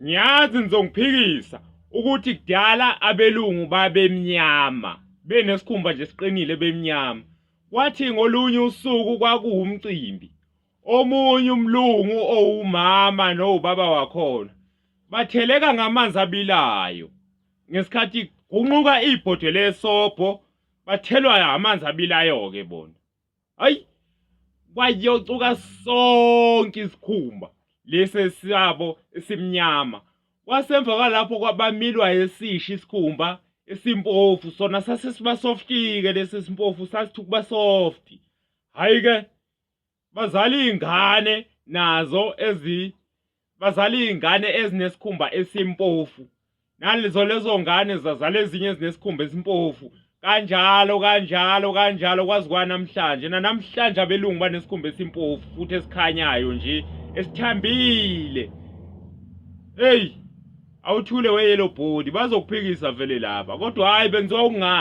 Ngiyazi nizongiphikisa ukuthi kudala abelungu babemnyama benesikhumba nje siqinile bemnyama. Kwathi ngolunye usuku kwakuwumcimbi omunye umlungu owumama nowubaba wakhona batheleka ngamanzi abilayo ngesikhathi gunquka ibhodwe lesobho bathelwa amanzi abilayo-ke bona. Hayi kwayocuka sonke isikhumba lesi esabo esimnyama. Kwasemva kwalapho kwabamilwa esisha isikhumba esimpofu sona sase siba soft-ke lesi esimpofu sasithi ukuba soft. Hhayi-ke bazala iy'ngane nazo ezi bazala iy'ngane ezinesikhumba esimpofu nalezo lezo ngane zazala ezinye ezinesikhumba esimpofu kanjalo kanjalo kanjalo kwazi kwanamhlanje nanamhlanje abelungu banesikhumba esimpofu futhi esikhanyayo nje esithambile. Hey, awuthule we yellow body bazokuphikisa vele laba kodwa hayi benziwa ukungazi.